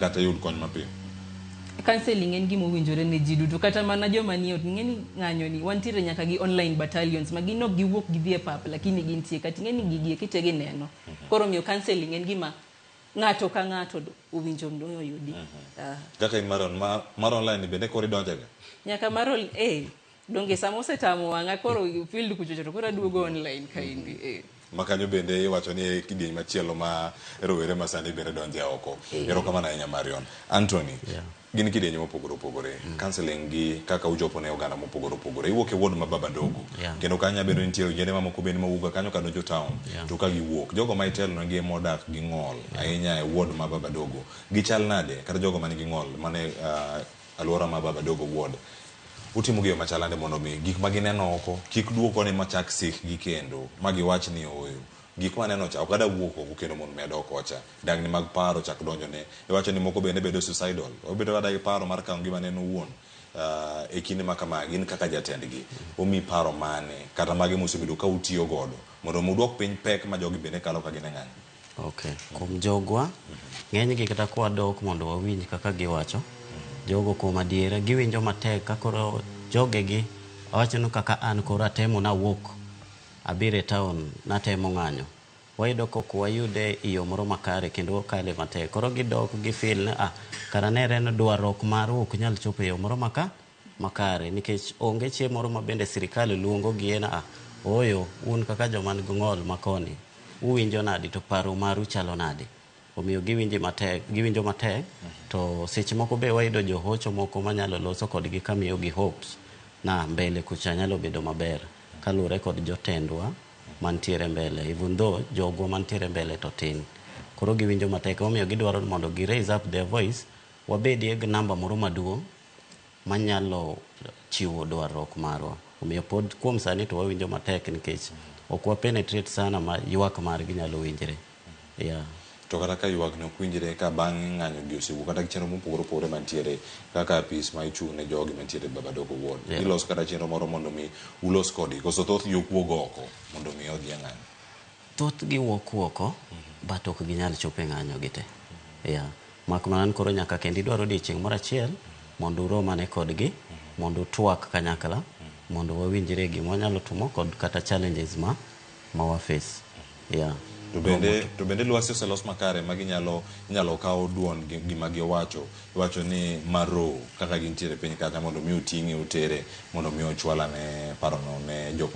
Kata yud kony mapiyo. Counseling en gima owinjore ne ji duto, kata mana joma nie ot. Ing'e ni ng'anyo ni wantiere nyaka gi online battalions ma gin ok giwuok gidhi e pap, lakini gintie kata ing'e ni gigi eki te gineno. Koro omiyo counseling en gima ng'ato ka ng'ato owinjo oyudi. Kaka in mar online bende koro idonjega? Nyaka mar donge sama osetamo wang'a koro field kuchocho to koro aduogo online kaendi. Ma kanyo bende iwacho ni e kidieny machielo ma rowere ma sani bende donje oko. Erokamano ahinya, Marion. Anthony, gin kidienje mopogore opogore. Counseling gi kaka uchopo ne oganda mopogore opogore. Iwuok e ward ma Baba Dogo. Kendo kanyo bende nitie ojende mamoko bende mawuok kanyo kadonjo town. To ka giwuok, jogo ma itelo negi modak gi ng'ol ahinya e ward ma Baba Dogo. Gichal nade kata jogo manigi ng'ol mane alwora ma Baba Dogo ward? Utimo gi yo machal nade mondo mi gik ma gineno oko kik duok ni machak sik gi kendo ma giwach ni ooyo gik maneno cha ok ada wuok oko kendo mondo mi adog kocha? Dangni mag paro chak donjo ne iwacho ni moko bende bedo suicidal, obedo kata gi paro mar kawo ngimane en owuon. E kinde ma kama gin kaka jatendgi omi paro mane kata mage mosebedo ka utiyo godo mondo mi uduok piny pek ma jogi bende kalo ka gin e ng'anyo? Okay. Kuom jogwa, ng'enygi kata kwadok mondo wawinj kaka giwacho, jogo kuom adiera giwinjo matek ka koro jogegi awacho ni kaka an koro atemo nawuok abiro e town natemo ng'anyo. Wayudo ka ok wayude e yo moro makare kendo wakale matek. Koro gidok gi feel ni kara nere ni dwarruok marwa ok nyal chopo e yo moro makare nikech onge chieng' moro ma bende sirikal luongo gi ni ooyo, un kaka joma nigi ng'ol makoni uwinjo nadi to paro maru chalo nade? Omiyo giwinjo matek, giwinjo matek to seche moko be wayudo johocho moko manyalo loso kodgi kamiyo gi hopes na mbele kucha nyalo bedo maber kaluwore kod jotendwa mantiere mbele, even though jogwa mantiere mbele to tin. Koro giwinjo matek, emomiyo gidwaro ni mondo gi raise up their voice, wabedie gi namba moro maduong' manyalo chiwo dwarruok marwa. Omiyo pod kuom sani to wawinjo matek nikech ok wa penetrate sana ma ywak margi nyalo winjre. Yeah. To kata ka ywak ne ok winjre ka bang' ng'anyo gi osewuok kata gi chenro mopogore opogore mantiere kaka apis ma ichung' ne jogi mantiere Baba Dogo ward, iloso kata chenro moro mondo mi ulos kodgi koso thoth gi ok wuog oko mondo mi odhi e ng'anyo? Thothgi wuok oko, but ok ginyal chopo e ng'anyo gi te. Yeah. Mak mana ni koro nyaka kendo idwaro odiochieng' moro achiel mondo urom ane kodgi, mondo utwak kanyakla, mondo wawinjre gima wanyalo timo kod kata challenges ma wa face. Yeah. To bende lwasi oselos makare ma ginyalo inyalo kaw duond gima giwacho iwacho ni maro kaka gintiere piny kacha mondo mi oting'e otere mondo mi ochwalane parono ne jok.